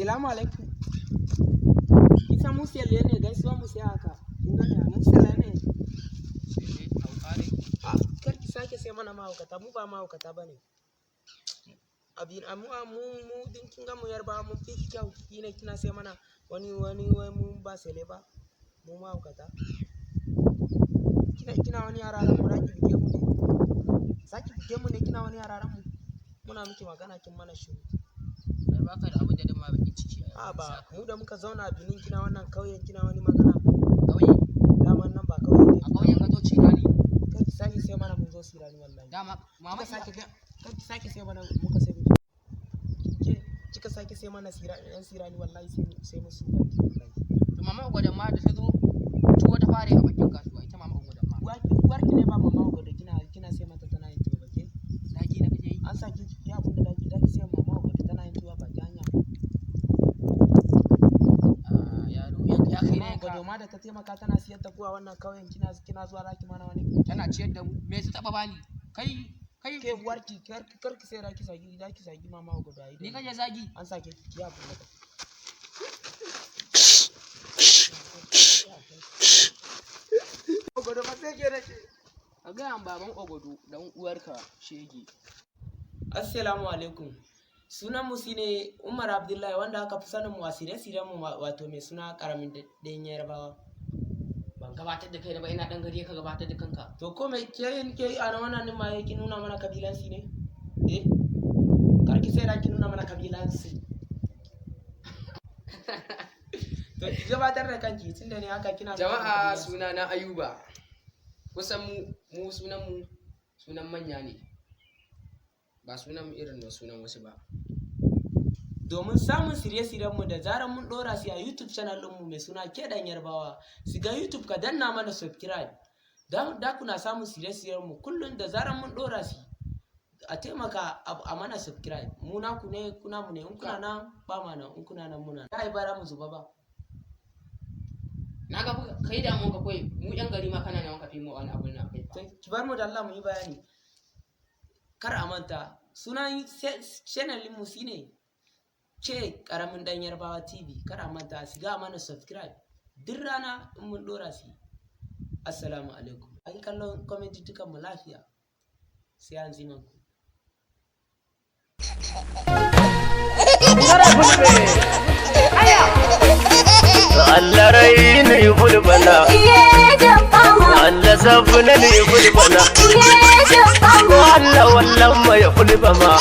Salamu alaikum. Kisa mu sele ne, gaisuwa mu sai haka. Kin gane, mu sele ne. Hauka ne. A kar ki sake sai mana mahaukata, mu ba mahaukata bane. Abin mu mu mu din kin ga mu Yarbawa mun fi ki kyau, kine kina sai mana wani wani wai mu ba sele ba. Mu mahaukata. Kina kina wani yararan mu, za ki buge mu ne. Za ki buge mu ne, kina wani yararan mu. Muna miki magana kin mana shiru. Ai baka da abin da dama bakin ciki A ba mu da muka zauna a Benin, kina wannan kauyen kina wani magana. Kauye? Daman nan ba kauye ne. A kauyen ka zo cirani. Kar ki sake sai mana mun zo sirani wallahi. Dama mama. Kika sake, kar ki sake sai mana muka sai mu ke kika sake sai mana sira yan sirani wallahi, sai mu su baki wallahi. To, mama Ogodan ma da ta zo tuwo ta fare a bakin kasuwa, ita mama Ogodan ma. Uwarki ne ba mama Ogodo, kina sai mata tana yin tuwo ba ke? Zagi na kake yi? An saki ki abun da daki sai mama Ogodo tana yin tuwo ba hanya. Ah, yaro ya ya kai Mama ne ka. Ogodo ma da ta taimaka tana siyar da kuwa wannan kauyen, kina zuwa zaki mana wani. Tana ciyar da mu, me su taba bani? Kai kai. Ke uwarki, kar ki sai zaki saki mama Ogodo a ido. Ni kake zagi? An sake ki abun da Ogodo ba sai ke nake. Ka gaya baban Ogodo dan uwarka shege. Assalamu alaikum. Sunan mu shine Umar Abdullahi, wanda aka fi sanin mu a shirye-shiryen mu wato mai suna Karamin Ɗan Yarbawa. Ban gabatar da kai ba, ina dan gari ka gabatar da kanka. To, ko mai ke ke a nan wannan ma yake nuna mana kabilansi ne? Eh? Kar ki sai da ki nuna mana kabilansi. To, ki gabatar da kanki tunda ne haka kina nuna mana Jama'a, kabilansi. suna na Ayuba. Kusan mu sunan mu sunan manya ne, ba sunan irin na sunan wasu ba. Domin samun shirye-shiryenmu da zarar mun ɗora su a YouTube channel ɗinmu mai suna Keɗan Yarbawa, shiga YouTube ka danna mana subscribe. Da kuna samun shirye-shiryenmu kullum da zarar mun ɗora su. A taimaka a mana subscribe. Mu naku ne, kuna mu ne, in kuna nan ba ma nan, in kuna nan muna. Ai bara mu zuba ba. Na ga kai da mun ka koyi mu yan gari ma kana nan ka fi mu wani abu na kai. To, ki bar mu da Allah mu yi bayani. Kar a manta, sunan channel ɗinmu shine ce Karamin Ɗan Yarbawa TV. Kar a manta, shiga mana subscribe. Duk rana in mun ɗora shi. Assalamu alaikum. An kallon comment mu lafiya. Sai an zima ku. Allah rai ne fulbana, Allah sabuna ne fulbana, Allah wallan mai fulbama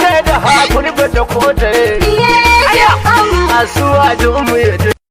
kai da ha fulba ta kotare asuwa.